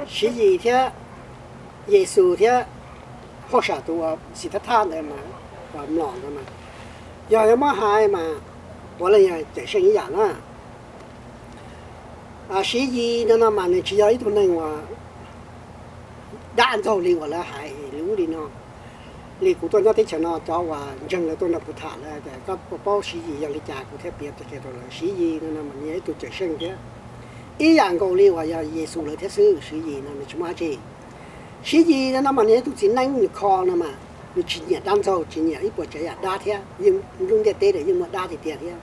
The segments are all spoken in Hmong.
Siv Yis thiab Yexus thiab hauj sam tus uas Xis Thab Thaj ntawd mas, uas mlom ntawd mas, yog yuav muab hais mas puav leej yog cawm seej ib yam na. Siv Yis no no mas nws tsis yog ib tug neeg uas dab ntxaug li uas lawv hais li ub li no. Li kuv tuaj nyob teb chaws no cov uas ntseeg lawv tuaj nrog kuv tham lawv tias koj puas paub Siv Yis yog li cas, kuv thiaj piav qhia rau lawv. Siv Yis no no mas nws yog ib tug cawm seej thiab ib yam nkaus li uas yog Yexus lawv thiab xwb. Siv Yis no nws tsis muaj dab tsi. Siv Yis no no mas nws yog ib tug txiv neeb, nws kho no mas nws tsis nyiam dab ntxaug, tsis nyiam ib puas tsav yam dab thiab, yeej lub ntiaj teb ntawd yeej muaj dab tiag tiag thiab.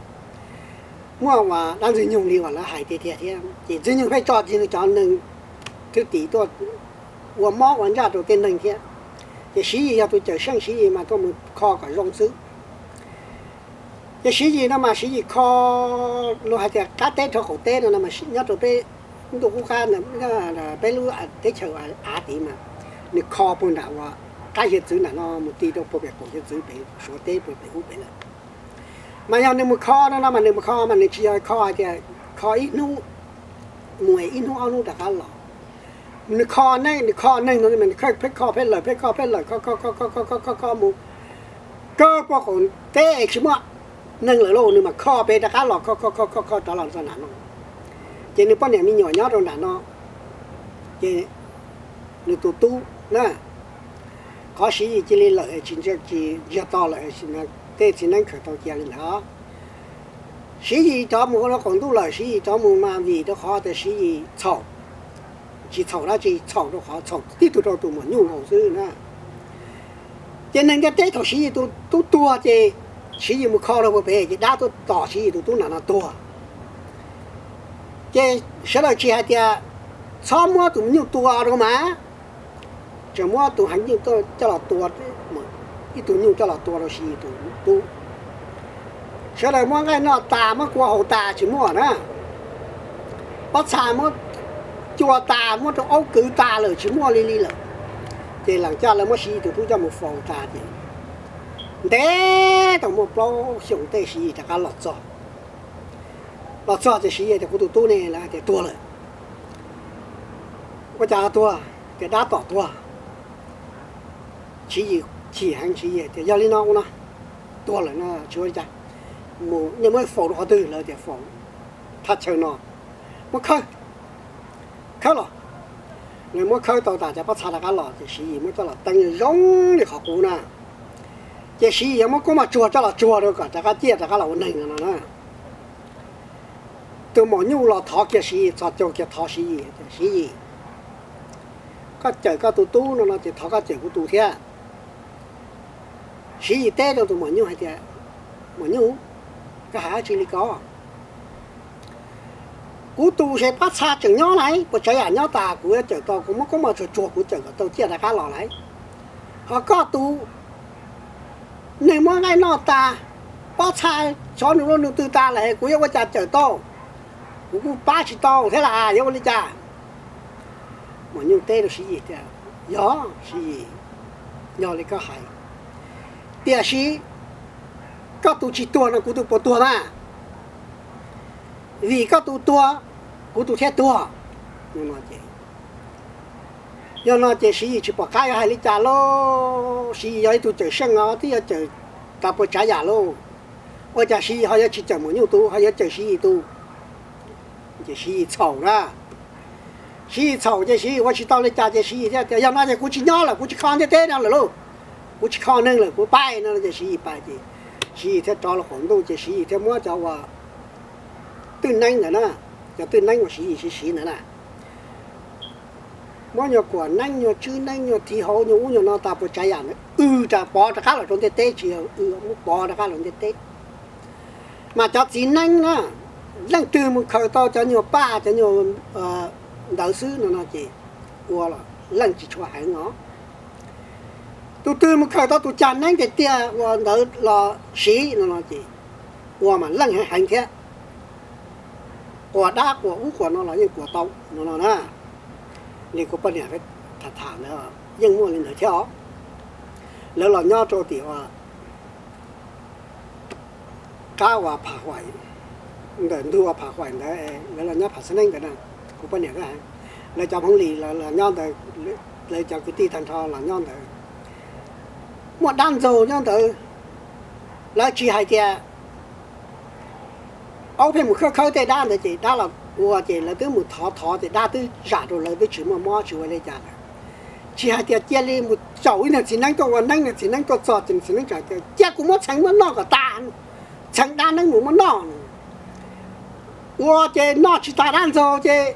Muaj uas dab Ntxwg Nyoog li uas lawv hais tiag tiag thiab, ces Ntxwg Nyoog pheej tso cov neeg thwj tim tuaj ua mob ua ntsaj rau tej neeg thiab. Ces Siv Yis yog tus cawm seej, Siv Yis mas tuaj mus kho kom zoo xwb. Ces Siv Yis no mas Siv Yis kho, luag hais tias qab teb rau qaum teb no no mas nyob rau peb ntuj qub qab, peb lub teb chaws av tid mas nws kho puag nram uas qab hiav txwv nram no mus ti rau puag pem qaum hiav txwv pem Suav teb puag pem ub pem lawm. Mas yog nws mus kho no no mas nws mus kho mas nws tsis yog kho hais tias kho ib hnub mus es ib hnub ob hnub rov qab los. Nws kho neeg, nws kho neeg no mas nws pheej kho pheej lawm, pheej kho pheej lawm, kho kho kho kho kho kho kho mus kawg puag qaum teb es tsis muaj neeg lawm lauj, nws mam kho pem rov qab los, kho kho kho kho kho rov los txog nram no. Ces nws poj niam me nyuam nyob rau nram no, ces nws tus tub na, qhov Siv Yis cia li lawm tsis ntsiag to lawm, tej txiv neeb khaws tau cia li ntawd. Siv Yis rov mus ua rau qaum ntuj lawm, Siv Yis rov mus mas vim rau qhov tias Siv Yis txhaum, tsis txhaum dab tsi, txhaum rau qhov txhaum tib tug rau tus maum nyuj nkaus xwb na. Ces neeg ntiaj teb thaum Siv Yis tus tub tuag ces Siv Yis mus kho rau puag pem ces dab tuaj tom Siv Yis tus tub nram no tuag. Ces sawv daws tsis hais tias txhob muab tus me nyuj tua rau mas, tseem muab tus heev nyuj coj los tua, ib tug nyuj coj los tua rau Siv Yis tus tub. Sawv daws muab nqaij noj tas, muab kua haus tas tsis muaj na. Pob txha muab cua tas, muab rau aub kwv tas lawm tsis muaj li li lawm. Ces lees caj lawv muab Siv Yis tus tub coj mus faus tas ces ntev tau muaj plaub xyoos tej Siv Yis rov qab los txog. Los txog ces Siv Yis tias kuv tus tub ne, lawv tias tuag lawm. Ua cas tuag? Tias dab tom tuag. Siv Yis chim heev, Siv Yis tias yog li no ua no, tuag lawm no tsis ua li cas, mus nej muab faus rau qhov twg? Lawv tias faus thaj chaw no, muab khawb, khawb los. Lawv muab khawb tau tas cov pob txha rov qab los ces Siv Yis muab coj los teeb zoo li qhov qub na. Ces Siv Yis yuav muab koob maj tsuag coj los tsuag rau kom rov qab ciaj rov qab los ua neeg no no na. Tus maum nyuj los thov kiag Siv Yis, txhos caug kiag thov Siv Yis tias Siv Yis, koj cawm koj tus tub no no ces thov koj cawm kuv tus thiab. Siv Yis teb rau tus maum nyuj hais tias maum nyuj, koj hais dab tsi li ko? Kuv tus ces pob txha tseem nyob lawm, puas tsav yam nyob tas, kuv yuav cawm tau, kuv muab koob maj tsuag tsuag kuv cawm kom tau ciaj rov qab los lawm. Ho koj tus, neeg muab nqaij noj tas, pob txha tsov nws lub nws twg tas lawm, kuv yuav ua cas cawm tau? Kuv kuj pab tsis tau thiab las, yuav ua li cas? Maum nyuj teb rau Siv Yis tias yog, Siv Yis, yog li koj hais, tiam sis koj tus tsis tuag no kuv tus puas tuag mas? Vim koj tus tuag, kuv tus thiaj tuag. Yog no ces Siv Yis tsis pom qab yuav hais li cas lauj. Siv Yis yog ib tug cawm seej os, twb yuav cawm tas puas tsav yam lauj. Ua cas Siv Yis ho yuav tsis cawm maum nyuj tus, ho yuav cawm Siv Yis tus? Ces Siv Yis txhaum na. Siv Yis txhaum ces Siv Yis ua tsis tau li cas ces Siv Yis thiaj tias yog no ces kuv tsis nyob lawm, kuv tsis kho ntiaj teb no lawm lauj, kuv tsis kho neeg lawm, kuv pais no ces Siv Yis pais ces Siv Yis thiaj rov los qaum ntuj ces Siv Yis thiaj muab cov uas twj neeb ntawd na, cov twj neeb uas Siv Yis siv siv ntawd na, muab nyuag kuam neeb, nyuag tswb neeb, nyuag thiv hauv, nyuag ub nyuag no tas puas tsav yam ntawd w ra pov rov qab los rau ntiaj teb, tsis yog w, muab pov rov qab los ntiaj teb. Mas cov txiv neeb na, leej twg mus khaws tau cov nyuag paj, cov nyuag ntawd xwb no no ces ua los leej tsis tshua heev os. Tus twg mus khaws tau tus cag neeb tiag tiag ua ntawd los siv no no ces ua mas leej heev heev thiab. Quas dab quas ub quas no los yeej quas tau no no na. Li kuv poj niam tham tham ntawd yeej muaj li ntawd thiab os. Lawv los nyob rau tim uas qab uas Pham Huaim, ntawm ntug uas Pham Huaim ntawd, lawv los nyob Pham Xab Neeb ntawd na. Kuv poj niam ko heev, Lawv cov Hmoob Lis los nyob ntawd, lawv cov kwv tij tag nrho los nyob ntawd, muaj dab ntxaug nyob ntawd. Lawv tsis hais tias aub pheej mus khawb khawb tej dab ntawd ces dab los ua ces lawv twb mus thov thov ces dab twb zam rau lawv twb tsis muaj mob tsis ua li cas lawm. Tsis hais tias cia li mus caum ib niag txiv neeb tuaj ua neeb, niag txiv neeb tuaj txog ces txiv neeb tias cia kuv muab txheev muab noj kom tas, txheev dab neeb mus muab noj. Ua ces noj tsis tas dab ntxaug ces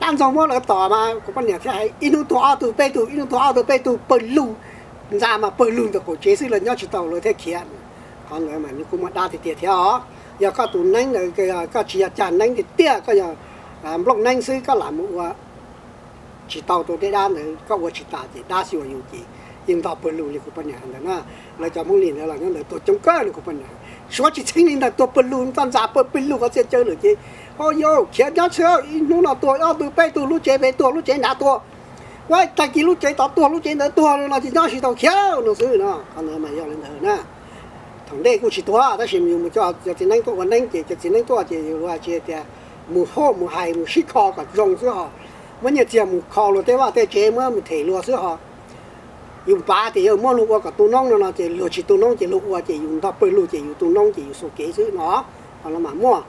dab ntxaug muab lawv tom mas kuv poj niam thiaj hais ib hnub tuag ob tug peb tug, ib hnub tuag ob tug peb tug, pawg lug, ntxa mas pawg lug ntawm qaum tsev xwb, lawv nyob tsis tau lawv thiaj khiav. Qhov ntawd mas nws kuj muaj dab tiag tiag thiab os. Yog koj tus neeb ntawd koj tsis yog cag neeb tiag tiag, koj yog nplooj neeb xwb koj lam mus ua tsis tau rau tej dab ntawd, koj ua tsis tas ces dab xyuas yus ces yeej ntog pawg lug li kuv poj niam ntawd na. Lawv cov Hmoob Lis ntawd los nyob ntawd tuag coob kawg li kuv poj niam. Suav tsis txheeb li ntawd, tuag pawg lug, ntxa ntxa pawg lug qhov txhia chaw lawm ces ho yau khiav nyob txhia, ib hnub no tuag ob tug peb tug, lub tsev pem tuag, lub tsev nrad tuag, ua tag kis lub tsev tod tuag, lub tsev ntawd tuag no ces nyob tsis tau khiav no xwb no. Qhov ntawd mas yog li ntawd na. Thaum ntej kuj tsis tuag tab sis yus mus coj cov txiv neeb tuaj ua neeb ces cov txiv neeb tuaj ces yus luag tsis tias mus hauj mus hais mus sib kho kom zoo xwb ho, muab nyiaj txiag mus kho luag tej vaj tej tsev, muab mus them luag xwb ho. Yus pav tias yog muab luag ua kom tu noob no no ces luag tsis tu noob ces luag ua ces yus ntog pawg lug ces yus tu noob ces yus xuas kev xwb no. Qhov no mas muaj.